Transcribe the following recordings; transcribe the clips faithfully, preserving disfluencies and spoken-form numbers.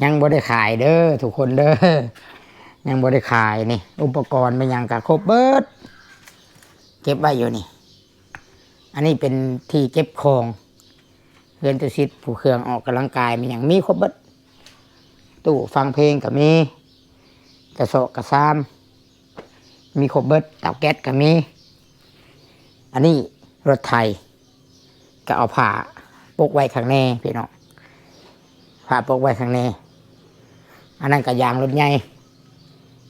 ยังบ่ได้ขายเด้อทุกคนเด้อ ยังบ่ได้ขายนี่ อุปกรณ์เป็นหยังก็ครบเบิด เก็บไว้อยู่นี่ อันนี้เป็นที่เก็บของ เฮือนตุสิตผู้เครื่องออกกำลังกายมันยังมีครบเบิด ตู้ฟังเพลงก็มี กระเซาะกระซาม มีครบเบิด เตาแก๊สก็มี อันนี้รถไถ ก็เอาผ้าปกไว้ข้างแน่พี่น้อง ผ้าปกไว้ข้างแน่ อันนั้นก็ยางรถใหญ่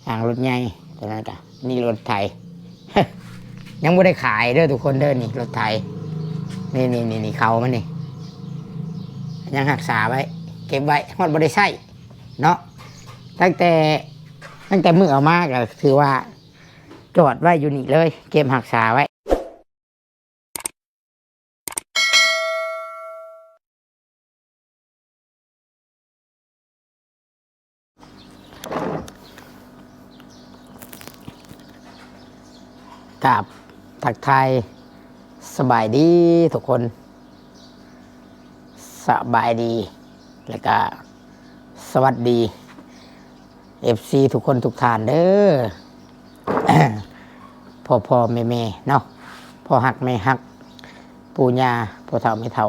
ยางรถใหญ่ ตัวนั้นก็นี่รถไถ ยังบ่ได้ขายเด้อทุกคนเด้อ นี่รถไถ นี่นี่นี่นี่เขามันนี่ ยังรักษาไว้ เก็บไว้ ฮอดบ่ได้ใช้ เนาะ ตั้งแต่ ตั้งแต่มื้อเอามาก็ถือว่า จอดไว้อยู่นี่เลย เก็บรักษาไว้ กราบทักทาย สบายดีทุกคน สบายดี แล้วก็สวัสดี เอฟซี ทุกคนทุกท่านเด้อ พ่อพ่อแม่แม่เนาะ พ่อฮักแม่ฮัก ปู่ย่า พ่อเฒ่าแม่เฒ่า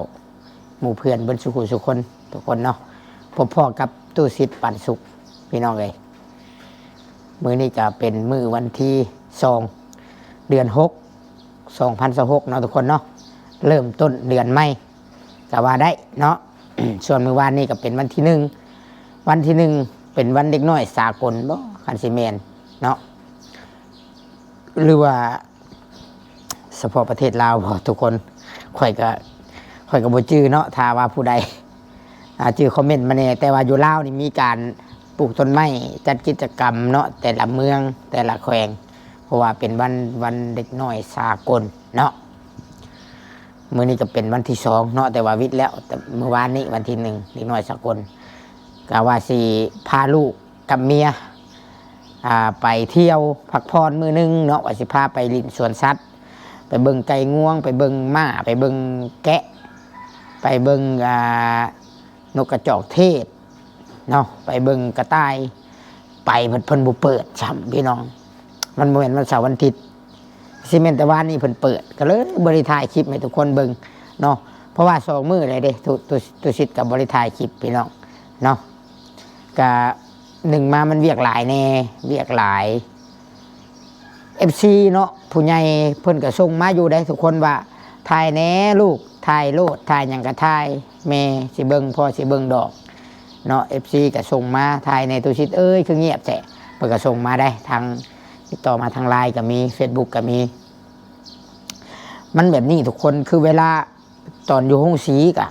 หมู่เพื่อนเบิดสุขุสุคน ทุกคนเนาะ พบพ้อกับตู้สิทธิ์ปันสุข พี่น้องเอ้ย มื้อนี้ก็เป็นมื้อวันที่สอง เดือนหก สองพันยี่สิบหก เนาะทุกคนเนาะ เริ่มต้นเดือนใหม่ ก็ว่าได้เนาะ ส่วนมื้อวานนี้ก็เป็นวันที่หนึ่ง วันที่หนึ่งเป็นวันเด็กน้อยสากลบ่ คันสิแม่นเนาะ หรือว่าเฉพาะประเทศลาวบ่ทุกคน ข้อยก็ ข้อยก็บ่จื่อเนาะ ถ้าว่าผู้ใด อ่า จื่อคอมเมนต์มาแหน่ แต่ว่าอยู่ลาวนี่มีการปลูกต้นไม้ จัดกิจกรรมเนาะ แต่ละเมือง แต่ละแขวง เพราะว่าเป็นวัน วันเด็กน้อยสากลเนาะ มื้อนี้ก็เป็นวันที่สองเนาะ แต่ว่าหวิดแล้ว แต่มื้อวานนี้วันที่หนึ่ง เด็กน้อยสากล ก็ว่าสิพาลูกกับเมีย อ่า ไปเที่ยวพักผ่อนมื้อหนึ่งเนาะ ว่าสิพาไปเล่นสวนสัตว์ ไปเบิ่งไก่งวง ไปเบิ่งม้า ไปเบิ่งแกะ ไปเบิ่ง อ่า นกกระจอกเทศเนาะ ไปเบิ่งกระต่าย ไปเพิ่น เพิ่นบ่เปิดซ้ำพี่น้อง มันบ่แม่นวันเสาร์วันอาทิตย์ สิแม่นแต่วานนี้เพิ่นเปิด ก็เลยบ่ได้ถ่ายคลิปให้ทุกคนเบิ่งเนาะ เพราะว่าสองมื้อเลยเด้ ตุ ตุ ตุสิทธิ์ก็บ่ได้ถ่ายคลิปพี่น้องเนาะ ก็หนึ่งมามันเวียกหลายแน่ เวียกหลาย เอฟซี เนาะ ผู้ใหญ่เพิ่นก็ส่งมาอยู่ได้ทุกคนว่า ถ่ายแหน่ลูก ถ่ายโลด ถ่ายหยังก็ถ่าย แม่สิเบิ่ง พ่อสิเบิ่งดอกเนาะ เอฟซี ก็ส่งมา ถ่ายแหน่ตุสิทธิ์เอ้ย คือเงียบแท้ เพิ่นก็ส่งมาได้ ทาง ติดต่อมาทางไลน์ก็มี เฟซบุ๊กก็มี มันแบบนี้ทุกคน คือเวลาตอนอยู่โฮงสีก็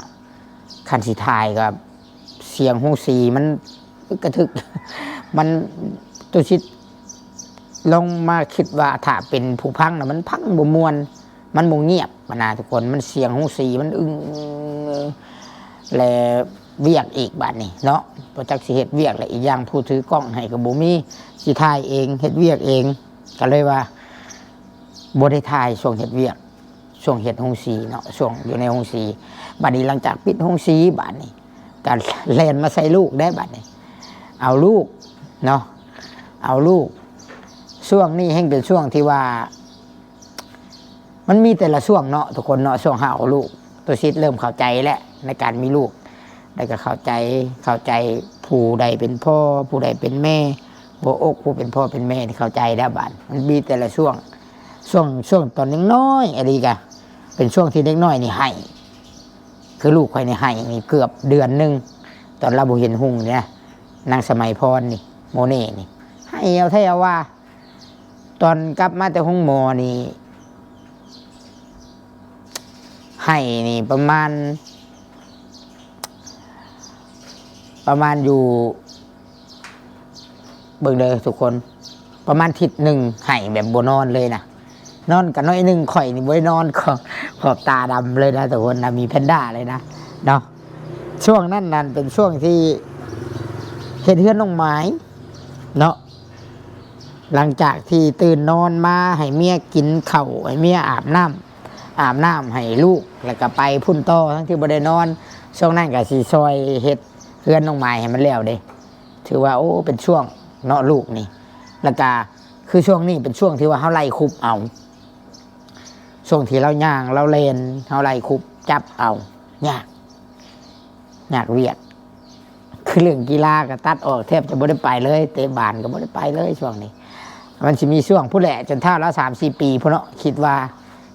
คันสิถ่ายก็ เสียงโฮงสีมันกระทึก มัน ตุสิทธิ์ลองมาคิดว่าถ้าเป็นผู้ฟังน่ะ มันฟังบ่ม่วน มันบ่เงียบหั้นนะทุกคน มันเสียงโฮงสีมันอึ้ง และเวียกอีกบาดนี้เนาะ บ่จักสิเฮ็ดเวียก และอีกอย่างผู้ถือกล้องให้ก็บ่มี สิถ่ายเอง เฮ็ดเวียกเอง ก็เลยว่า บ่ได้ถ่ายช่วงเฮ็ดเวียก ช่วงเฮ็ดโฮงสีเนาะ ช่วงอยู่ในโฮงสี บัดนี้หลังจากปิดโฮงสี บัดนี้ก็แล่นมาใส่ลูกได้ บัดนี้ เอาลูกเนาะ เอาลูก ช่วงนี้แฮ่งเป็นช่วงที่ว่า มันมีแต่ละช่วงเนาะทุกคนเนาะ ช่วงหาเอาลูก ตุสิทธิ์เริ่มเข้าใจแล้วในการมีลูก แล้วก็เข้าใจ เข้าใจผู้ใดเป็นพ่อ ผู้ใดเป็นแม่ หัวอกผู้เป็นพ่อเป็นแม่นี่เข้าใจแล้วบาด มันมีแต่ละช่วง ช่วง ช่วงตอนยังน้อยอะไรกะ เป็นช่วงที่เด็กน้อยนี่ไห้ คือลูกข้อยนี่ไห้นี่เกือบเดือนหนึ่ง ตอนลาวบ่เห็นหุงนี่นะ นางสมัยพรนี่ โมเน่นี่ ไห้เอาแท้เอาว่า ตอนกลับมาแต่โฮงหมอนี่ ไห้นี่ประมาณ ประมาณอยู่ เบิ่งเด้อทุกคน ประมาณอาทิตย์หนึ่งไห้แบบบ่นอนเลยนะ นอนก็น้อยหนึ่ง ข้อยนี่บ่ได้นอน ขอบ ขอบตาดำเลยนะทุกคนนะ มีแพนด้าเลยนะ เนาะ ช่วงนั้นนั่นเป็นช่วงที่เฮ็ดเฮือนน้องหมายเนาะ หลังจากที่ตื่นนอนมาให้เมียกินข้าว ให้เมียอาบน้ อาบน้ำให้ลูก แล้วก็ไปพุ้นต่อ ทั้งที่บ่ได้นอน ช่วงนั้นก็สิซอยเฮ็ดเฮือนน้องไม้ให้มันแล้วเด้ ถือว่า โอ้ เป็นช่วงเนาะลูกนี่ แล้วก็คือช่วงนี้เป็นช่วงที่ว่าเฮาไล่คุบเอา ช่วงที่ลาวย่างลาวแล่น เฮาไล่คุบจับเอา ยาก ยากเวียก คือเรื่องกีฬาก็ตัดออก แทบจะบ่ได้ไปเลย เตะบาลก็บ่ได้ไปเลยช่วงนี้ มันสิมีช่วงพู้นแหละ จนเฒ่าลาว สามสี่ ปีพู้นเนาะ คิดว่า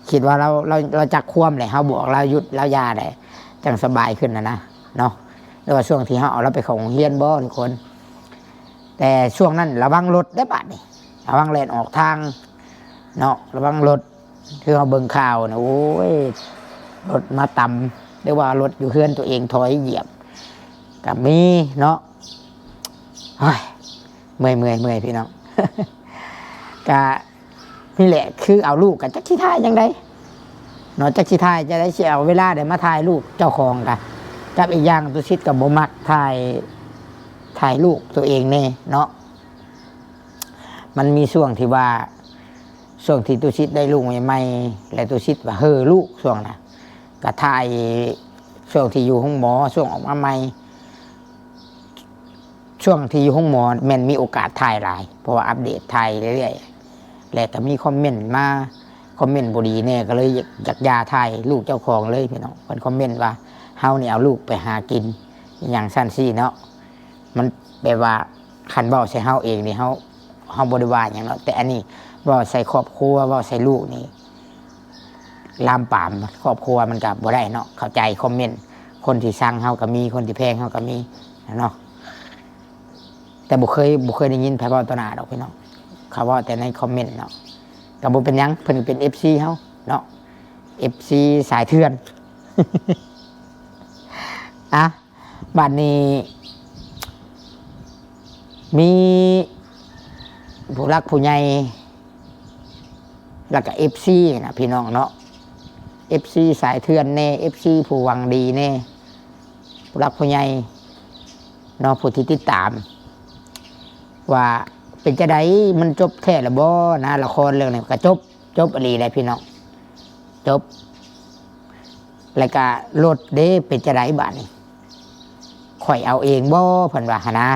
คิดว่าลาว ลาว ลาวจักความแหละ เฮาบอกลาวหยุดลาวอย่าได้ จั่งสบายขึ้นน่ะนะ เนาะ หรือว่าช่วงที่เฮาเอาลาวไปเข้าโรงเรียนบ่ทุกคน แต่ช่วงนั้นระวังรถเด้อบาดนี้ ระวังแล่นออกทาง เนาะ ระวังรถ คือเฮาเบิ่งข่าวนะ โอ้ย รถมาตำ หรือว่ารถอยู่เฮือนตัวเองถอยเหยียบ ก็มีเนาะ โอ้ย เมื่อย เมื่อย เมื่อย พี่น้อง ก็นี่แหละ คือเอาลูก ก็จักสิถ่ายจั่งใดเนาะ จักสิถ่ายจั่งใด สิเอาเวลาใดมาถ่ายลูกเจ้าของกะ กับอีกอย่างตุสิทธิ์ก็บ่มักถ่าย ถ่ายลูกตัวเองแน่เนาะ มันมีช่วงที่ว่า ช่วงที่ตุสิทธิ์ได้ลูกใหม่ๆ และตุสิทธิ์ว่าเห่อลูกช่วงน่ะ ก็ถ่ายช่วงที่อยู่โรงหมอ ช่วงออกมาใหม่ ช่วงที่อยู่โรงหมอแม่นมีโอกาสถ่ายหลาย เพราะว่าอัปเดตถ่ายเรื่อยๆ และก็มีคอมเมนต์มา คอมเมนต์บ่ดีแน่ ก็เลยอยาก อยากอย่าถ่ายลูกเจ้าของเลยพี่น้อง เพิ่นคอมเมนต์ว่า เฮานี่เอาลูกไปหากิน อหย่างซั่นซี้เนาะ มันแบบว่า คันเว้าใส่เฮาเองนี่ เฮา เฮาบ่ได้ว่าหยังเนาะ แต่อันนี้เว้าใส่ครอบครัว เว้าใส่ลูกนี่ ลามปามครอบครัวมันก็บ่ได้เนาะ เข้าใจคอมเมนต์ คนที่ซังเฮาก็มี คนที่แพงเฮาก็มีเนาะ แต่บ่เคย บ่เคยได้ยินไผเว้าต่อหน้าดอกพี่น้อง เขาเว้าแต่ในคอมเมนต์เนาะ ก็บ่เป็นหยัง เพิ่นเป็น เอฟซี เฮาเนาะ เอฟซี สายเถื่อน อ่ะ บัดนี้ มีผู้หลักผู้ใหญ่ แล้วก็ เอฟซี นะพี่น้องเนาะ เอฟซี สายเถื่อนแน่ เอฟซี ผู้หวังดีแน่ ผู้หลักผู้ใหญ่เนาะ ผู้ที่ติดตาม ว่าเป็นจั่งใด มันจบแท้ละบ่นะ ละครเรื่องนี้ก็จบ จบอีหลีแหละพี่น้อง จบ แล้วก็รถเด้ เป็นจั่งใดบาดนี้ ข่อยเอาเองบ่ เพิ่นว่าหั้นนะ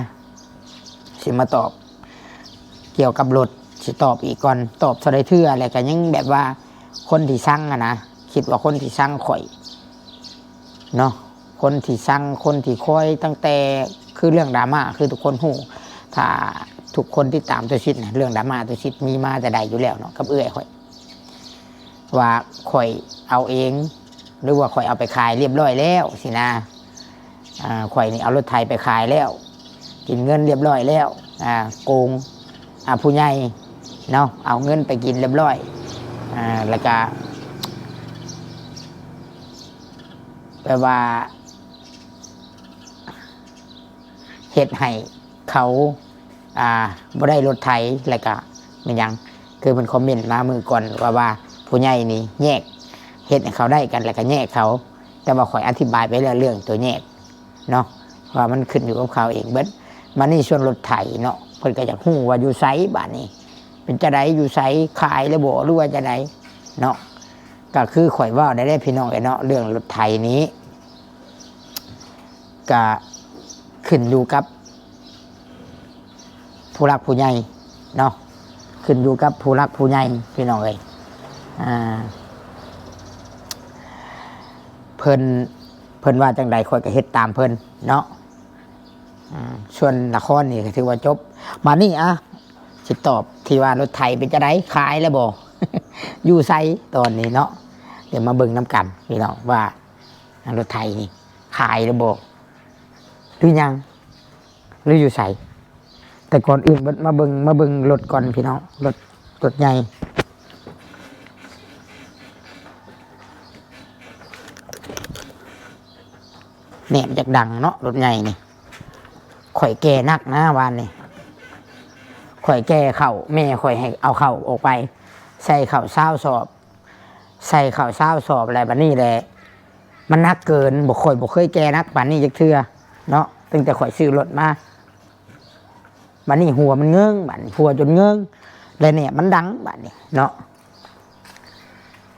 สิมาตอบ เกี่ยวกับรถ สิตอบอีกก่อน ตอบเท่าใดเทื่อ แล้วก็ยังแบบว่า คนที่ซังอะนะ คิดว่าคนที่ซังข่อยเนาะ คนที่ซัง คนที่คอยตั้งแต่ คือเรื่องดราม่า คือทุกคนฮู้ ถ้าทุกคนติดตามตุสิทธิ์นะ เรื่องดราม่าตุสิทธิ์มีมาแต่ใดอยู่แล้วเนาะ กับเอื้อยข่อย ว่าข่อยเอาเอง หรือว่าข่อยเอาไปขายเรียบร้อยแล้วสินะ อ่า ข่อยนี่เอารถไถไปขายแล้ว กินเงินเรียบร้อยแล้ว อ่า โกง อ่า ผู้ใหญ่เนาะ เอาเงินไปกินเรียบร้อย อ่า แล้วก็ แบบว่า เฮ็ดให้เขา อ่า บ่ได้รถไถ แล้วก็แม่นหยัง คือเพิ่นคอมเมนต์มามื้อก่อนว่า ว่าผู้ใหญ่นี่แยก เฮ็ดให้เขาได้กัน แล้วก็แยกเขา แต่ว่าข่อยอธิบายไปแล้วเรื่องตัวแยกเนาะ ว่ามันขึ้นอยู่กับเขาเองเบิด มานี่ส่วนรถไถเนาะ เพิ่นก็อยากฮู้ว่าอยู่ไสบาดนี้ เป็นจั่งใด อยู่ไส ขายแล้วบ่ หรือว่าจั่งใดเนาะ ก็คือข่อยเว้าได้เด้พี่น้องเอ้ยเนาะ เรื่องรถไถนี้ ก็ขึ้นอยู่กับผู้หลักผู้ใหญ่เนาะ ขึ้นอยู่กับผู้หลักผู้ใหญ่พี่น้องเอ้ย อ่า เพิ่น เพิ่นว่าจั่งใดข่อยก็เฮ็ดตามเพิ่นเนาะ อ่า ส่วนละครนี่ก็ถือว่าจบ มานี่อะ สิตอบที่ว่ารถไถเป็นจั่งใด ขายแล้วบ่ อยู่ไสตอนนี้เนาะ เดี๋ยวมาเบิ่งนำกันพี่น้องว่ารถไถนี่ขายแล้วบ่ หรือยัง หรืออยู่ไส แต่ก่อนอื่นเบิดมาเบิ่ง มาเบิ่งรถก่อนพี่น้อง รถ รถใหญ่ แหนมจักดังเนาะ รถใหญ่นี่ ข่อยแก่นักนะวานนี่ ข่อยแก่ข้าว แม่ข่อยให้เอาข้าวออกไป ใส่ข้าวซาวสอบ ใส่ข้าวซาวสอบแล้วบัดนี้แหละ มันหนักเกิน บ่ ข่อยบ่เคยแก่นักปานนี้จักเทื่อเนาะ ตั้งแต่ข่อยซื้อรถมา บัดนี้หัวมันเงิ้ง บัดนี้หัวจนเงิ้ง และแหนมมันดัง บัดนี้เนาะ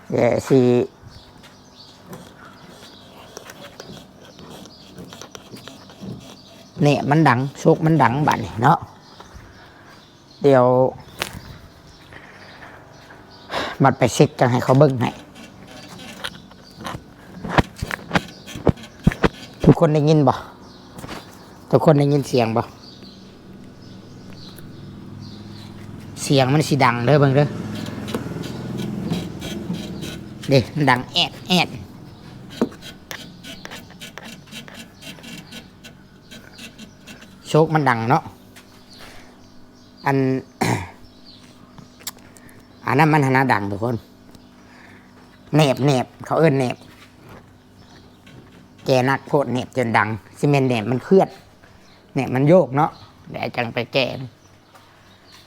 เดี๋ยวสิ เนี่ยมันดัง โชคมันดังบัดนี้เนาะ เดี๋ยวบัดไปเช็คจั่งให้เขาเบิ่งให้ ทุกคนได้ยินบ่ ทุกคนได้ยินเสียงบ่ เสียงมันสิดังเด้อ เบิ่งเด้อ เด้ มันดังแอดแอด โชคมันดังเนาะ อัน อันนั้นมันหั้นนะดังทุกคน แหนบ แหนบ เขาเอิ้นแหนบ แกหนักโพด แหนบจนดัง สิแม่นแหนบมันเคลื่อน แหนบมันโยกเนาะ เดี๋ยวจั่งไปแก้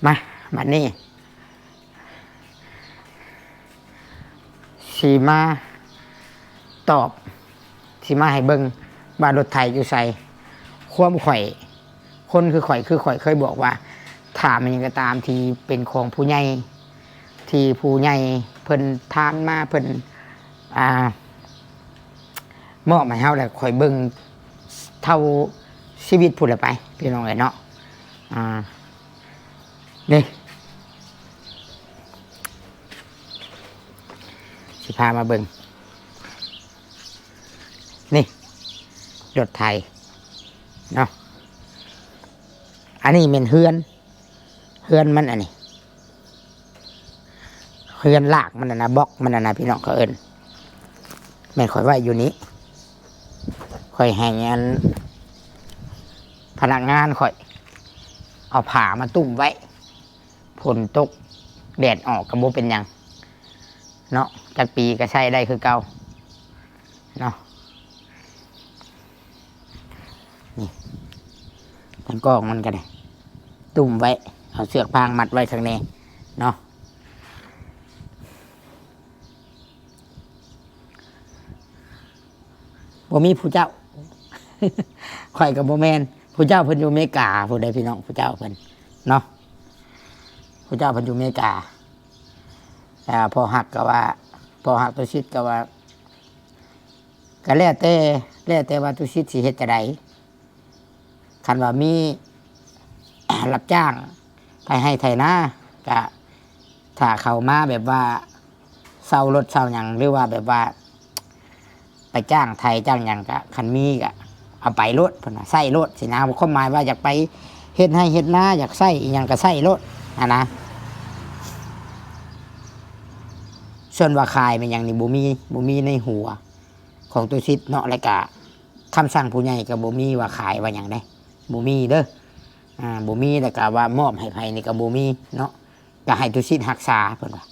มา บัดนี้ สิมาตอบ สิมาให้เบิ่งว่ารถไถอยู่ไส ความข้อย คนคือข้อย คือข้อยเคยบอกว่า ถ้ามันหยังก็ตามที่เป็นของผู้ใหญ่ ที่ผู้ใหญ่เพิ่นผ่านมา เพิ่น อ่า มอบให้เฮาแล้ว ข้อยเบิ่งเท่าชีวิตพู้นละไป พี่น้องเอ้ยเนาะ อ่า นี่ สิพามาเบิ่ง นี่ รถไถเนาะ อันนี้แม่นเฮือน เฮือนมันอันนี้ เฮือนลากมันน่ะนะ บล็อกมันน่ะนะ พี่น้องเขาเอิ้น แม่นข้อยไว้อยู่นี้ ข้อยให้อัน พนักงานข้อย เอาผ้ามาตุ้มไว้ ฝนตก แดดออกก็บ่เป็นหยังเนาะ จักปีก็ใช้ได้คือเก่าเนาะ นี่ ทั้งกองมันก็ได้ ตุ้มไว้ เอาเสือกพางมัดไว้ข้างในเนาะ บ่มีผู้เจ้า ข้อยก็บ่แม่น ผู้เจ้าเพิ่นอยู่อเมริกาพู้นเด้อพี่น้อง ผู้เจ้าเพิ่นเนาะ ผู้เจ้าเพิ่นอยู่อเมริกา อ่า พ่อฮักก็ว่า พ่อฮักตุสิทธิ์ก็ว่า ก็แล้วแต่ แล้วแต่ว่าตุสิทธิ์สิเฮ็ดจั่งใด คันว่ามี รับจ้างไถไฮ่ไถนา ก็ถ้าเขามาแบบว่าเซารถเซาหยัง หรือว่าแบบว่า ไปจ้างไถจ้างหยัง ก็คันมีก็เอาไปโลด เพิ่นว่าใช้โลดสินะ ความหมายว่าอยากไปเฮ็ดไฮ่เฮ็ดนา อยากใช้อีหยังก็ใช้โลดหั้นนะ ส่วนว่าขายแม่นหยังนี่บ่มี บ่มีในหัวของตุสิทธิ์เนาะ แล้วก็คำสั่งผู้ใหญ่ก็บ่มีว่าขายว่าหยังเด้ บ่มีเด้อ อ่า บ่มี แล้วก็ว่ามอบให้ไผนี่ก็บ่มีเนาะ ก็ให้ตุสิทธิ์รักษาเพิ่นว่า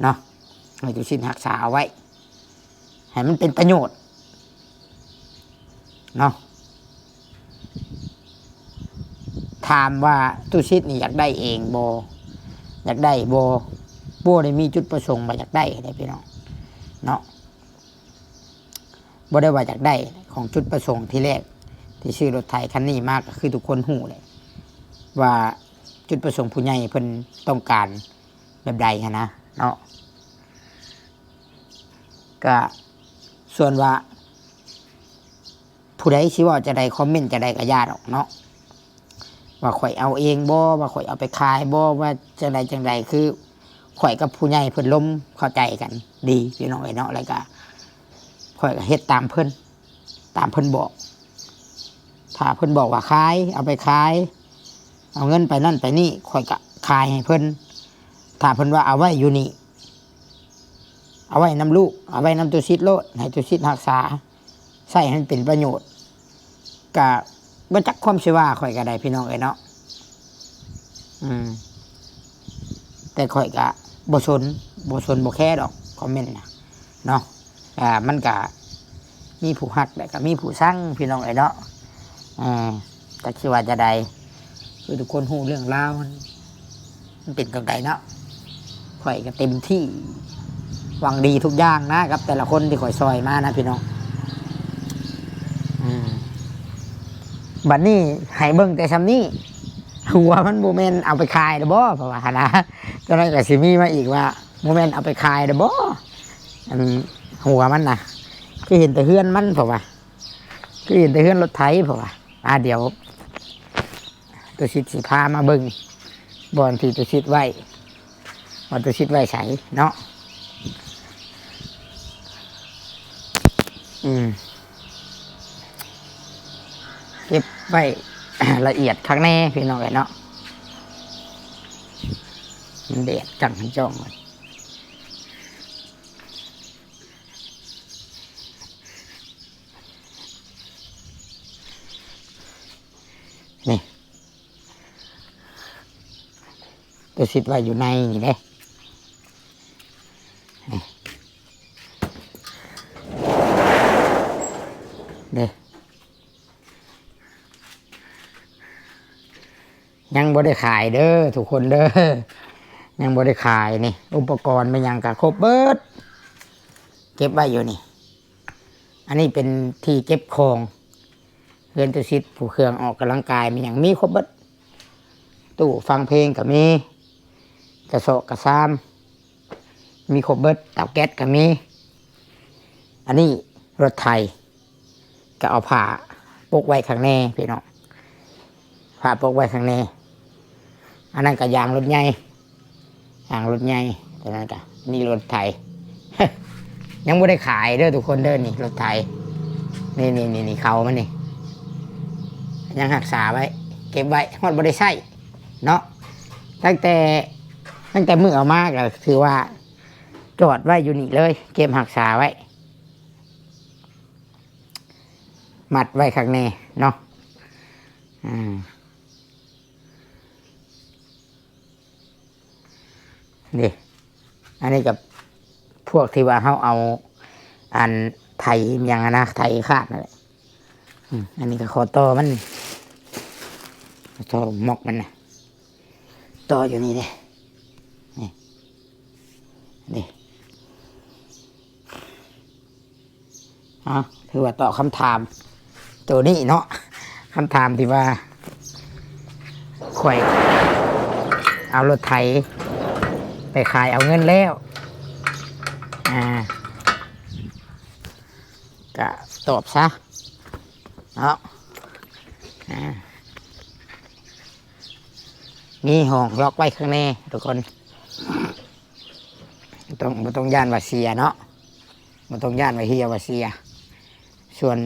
เนาะ ให้ตุสิทธิ์รักษาเอาไว้ ให้มันเป็นประโยชน์เนาะ ถามว่าตุสิทธิ์นี่อยากได้เองบ่ อยากได้บ่ บ่ได้มีจุดประสงค์ว่าอยากได้เด้พี่น้องเนาะ บ่ได้ว่าอยากได้ ของจุดประสงค์ที่แรกที่ซื้อรถไถคันนี้มาก็คือทุกคนฮู้แหละ ว่าจุดประสงค์ผู้ใหญ่เพิ่นต้องการแบบใดหั้นนะเนาะ ก็ส่วนว่า ผู้ใดสิเว้าจั่งใด คอมเมนต์จั่งใดก็อย่าดอกเนาะ ว่าข้อยเอาเองบ่ ว่าข้อยเอาไปขายบ่ ว่าจั่งใดจั่งใด คือข้อยกับผู้ใหญ่เพิ่นลมเข้าใจกันดีพี่น้องเอ้ยเนาะ แล้วก็ข้อยก็เฮ็ดตามเพิ่น ตามเพิ่นบอก ถ้าเพิ่นบอกว่าขาย เอาไปขาย เอาเงินไปนั่นไปนี่ ข้อยก็ขายให้เพิ่น ถ้าเพิ่นว่าเอาไว้อยู่นี่ เอาไว้นำลูก เอาไว้นำตุสิทธิ์โลด ให้ตุสิทธิ์รักษา ใช้ให้มันเป็นประโยชน์ ก็บ่จักความสิว่าข้อยก็ได้พี่น้องเอ้ยเนาะ อืม แต่ข้อยก็บ่สน บ่สนบ่แคร์ดอก คอมเมนต์นะเนาะ อ่า มันก็มีผู้ฮัก แล้วก็มีผู้ชังพี่น้องเอ้ยเนาะ อ่า จักสิว่าจั่งใด คือทุกคนฮู้เรื่องราวมัน มันเป็นจั่งใดเนาะ ข้อยก็เต็มที่ หวังดีทุกอย่างนะ กับแต่ละคนที่ข้อยซ่อยมานะพี่น้อง อืม บัดนี้ให้เบิ่งแต่ส่ำนี้ หัวมันบ่แม่นเอาไปขายแล้วบ่ เพราะว่าหั้นนะ จั่งใดก็สิมีมาอีกว่า บ่แม่นเอาไปขายแล้วบ่ อันหัวมันนะ คือเห็นแต่เฮือนมัน เพราะว่า คือเห็นแต่เฮือนรถไถ เพราะว่า อ่า เดี๋ยว ตุสิทธิ์สิพามาเบิ่งบ่อนที่ตุสิทธิ์ไว้ ว่าตุสิทธิ์ไว้ไสเนาะ อืม เก็บไว้ ละเอียดคักแน่พี่น้องเอ้ยเนาะ มันแดดจังมันจ้องมัน นี่ ตุสิทธิ์ไว้อยู่ในนี่เด้ นี่ เด้ ยังบ่ได้ขายเด้อทุกคนเด้อ ยังบ่ได้ขายนี่ อุปกรณ์เป็นหยังก็ครบเบิด เก็บไว้อยู่นี่ อันนี้เป็นที่เก็บของ เฮือนตุสิทธิ์ผู้เครื่องออกกำลังกายมีหยังมีครบเบิด ตู้ฟังเพลงก็มี กระเซาะกระซาม มีครบเบิด เตาแก๊สก็มี อันนี้รถไถ ก็เอาผ้าปกไว้ข้างแน่พี่น้อง ผ้าปกไว้ข้างแน่ อันนั้นก็ยางรถใหญ่ ยางรถใหญ่ ตัวนั้นก็นี่รถไถ ยังบ่ได้ขายเด้อทุกคนเด้อ นี่รถไถ นี่ นี่ นี่ นี่เขามันนี่ ยังรักษาไว้ เก็บไว้ ฮอดบ่ได้ใช้เนาะ ตั้งแต่ ตั้งแต่มื้อเอามาก็ถือว่าจอดไว้อยู่นี่เลย เก็บรักษาไว้ มัดไว้ข้างแน่เนาะ อ่า นี่ อันนี้กับพวกที่ว่าเขาเอา อันไถอิหยังอะนะ ไถคาดนั่นแหละ อืม อันนี้ก็ข้อต่อมัน ข้อต่อม็อกมันนะ ต่ออยู่นี่เด้ นี่ นี่ เอา ถือว่าตอบคำถาม ตัวนี้เนาะ คำถามที่ว่า ข่อย เอารถไถ ไปขายเอาเงินแล้ว อ่า ก็ตอบซะ เนาะ อ่า มีห้องล็อกไว้ข้างในทุกคน ต้อง บ่ต้องย้านว่าเสียเนาะ บ่ต้องย้านว่าเหี่ยว่าเสีย ส่วน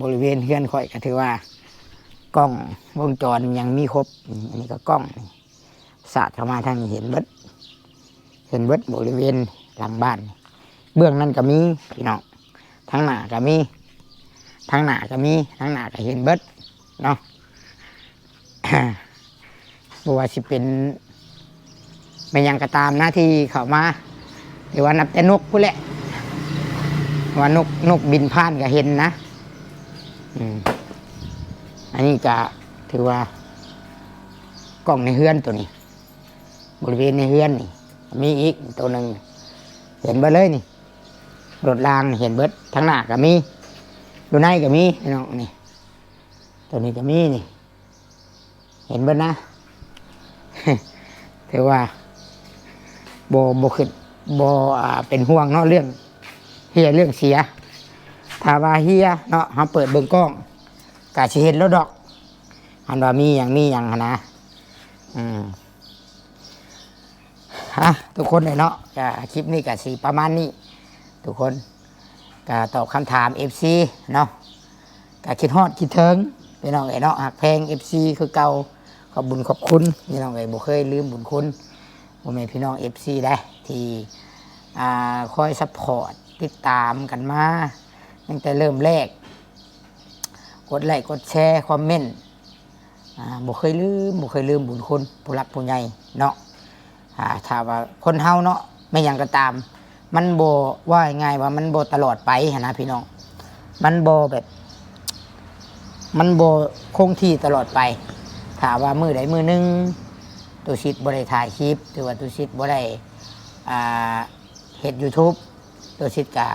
บริเวณเฮือนข่อยก็ถือว่ากล้องวงจรยังมีครบ อันนี้ก็กล้อง สาดเข้ามาทางนี้เห็นเบิด เห็นเบิดบริเวณหลังบ้าน เบื้องนั้นก็มีพี่น้อง ทางหน้าก็มี ทางหน้าก็มี ทางหน้าก็เห็นเบิดเนาะ บ่ว่าสิเป็นแม่นหยังก็ตามนะที่เข้ามา หรือว่านับแต่นกพู้นแหละ ว่านก นกบินผ่านก็เห็นนะ อืม อันนี้ก็ถือว่ากล้องในเฮือนตัวนี้ บริเวณในเฮือนนี่ มีอีกตัวหนึ่ง เห็นเบิดเลยนี่ รถรางเห็นเบิด ทางหน้าก็มี อยู่ในก็มีพี่น้องนี่ ตัวนี้ก็มีนี่ เห็นเบิดนะ ถือว่าบ่ บ่คิด บ่ อ่า เป็นห่วงเนาะ เรื่องเหี่ยเรื่องเสีย ถ้าว่าเหี่ยเนาะ เฮาเปิดเบิ่งกล้อง ก็สิเห็นแล้วดอก อันว่ามีหยัง มีหยังหั้นนะ อืม อ่ะ ทุกคนเลยเนาะ ก็คลิปนี้ก็สิประมาณนี้ ทุกคน ก็ตอบคำถาม เอฟซี เนาะ ก็คิดฮอดคิดถึงพี่น้องเอ้ยเนาะ ฮักแพง เอฟซี คือเก่า ขอบบุญขอบคุณพี่น้องเอ้ย บ่เคยลืมบุญคุณพ่อแม่พี่น้อง เอฟซี ได้ ที่ อ่า คอยซัพพอร์ตติดตามกันมา ตั้งแต่เริ่มแรก กดไลค์กดแชร์คอมเมนต์ อ่า บ่เคยลืม บ่เคยลืมบุญคุณผู้หลักผู้ใหญ่เนาะ อ่า ถ้าว่าคนเฮาเนาะ แม่นหยังก็ตาม มันบ่ ว่าง่ายๆว่ามันบ่ตลอดไปหั้นนะพี่น้อง มันบ่แบบ มันบ่คงที่ตลอดไป ถ้าว่ามื้อใดมื้อหนึ่ง ตุสิทธิ์บ่ได้ถ่ายคลิป หรือว่าตุสิทธิ์บ่ได้ อ่า เฮ็ด YouTube ตุสิทธิ์ก็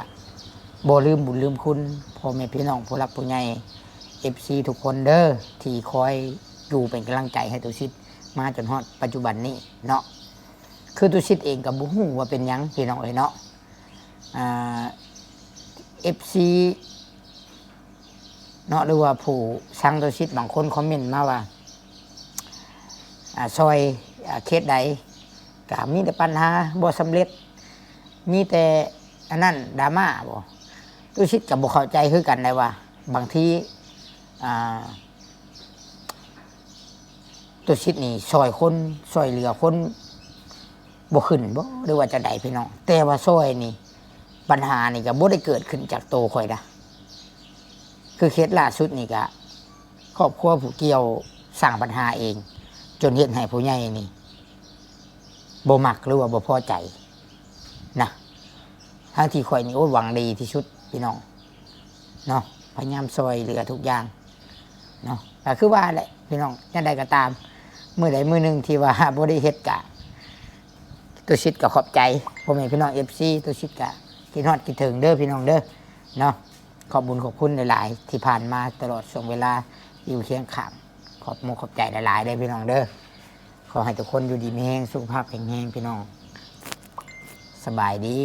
บ่ลืมบุญลืมคุณพ่อแม่พี่น้องผู้หลักผู้ใหญ่ เอฟซี ทุกคนเด้อ ที่คอยอยู่เป็นกำลังใจให้ตุสิทธิ์มาจนฮอดปัจจุบันนี้เนาะ คือตุสิทธิ์เองก็บ่ฮู้ว่าเป็นหยังพี่น้องเอ้ยเนาะ อ่า เอฟซี เนาะ หรือว่าผู้ซังตุสิทธิ์บางคนคอมเมนต์มาว่า อ่าซอยอ่าเขตใด ก็มีแต่ปัญหาบ่สำเร็จ มีแต่อันนั้นดราม่าบ่ ตุสิทธิ์ก็บ่เข้าใจคือกันได้ว่า บางทีอ่า ตุสิทธิ์นี่ซอยคนซอยเหลือคนบ่ขึ้นบ่ หรือว่าจะใดพี่น้อง แต่ว่าซอยนี่ ปัญหานี่ก็บ่ได้เกิดขึ้นจากโตข่อยนะ คือเคสล่าสุดนี่ก็ครอบครัวผู้เกี่ยวสร้างปัญหาเอง จนเฮ็ดให้ผู้ใหญ่นี่บ่มักหรือว่าบ่พอใจนะ ทั้งที่ข่อยนี่โอ้หวังดีที่สุดพี่น้องเนาะ พยายามซอยเหลือทุกอย่างเนาะ ก็คือว่าแหละพี่น้อง จั่งใดก็ตาม มื้อใดมื้อหนึ่งที่ว่าบ่ได้เฮ็ดกะ ตุสิทธิ์ก็ขอบใจพ่อแม่พี่น้อง เอฟซี ตุสิทธิ์ก็คิดฮอดคิดถึงเด้อพี่น้องเด้อเนาะ ขอบบุญขอบคุณหลายๆ ที่ผ่านมาตลอดช่วงเวลาอยู่เคียงข้าง ขอบมกขอบใจหลายๆเด้อพี่น้องเด้อ ขอให้ทุกคนอยู่ดีมีแฮง สุขภาพแข็งแรงพี่น้อง สบายดี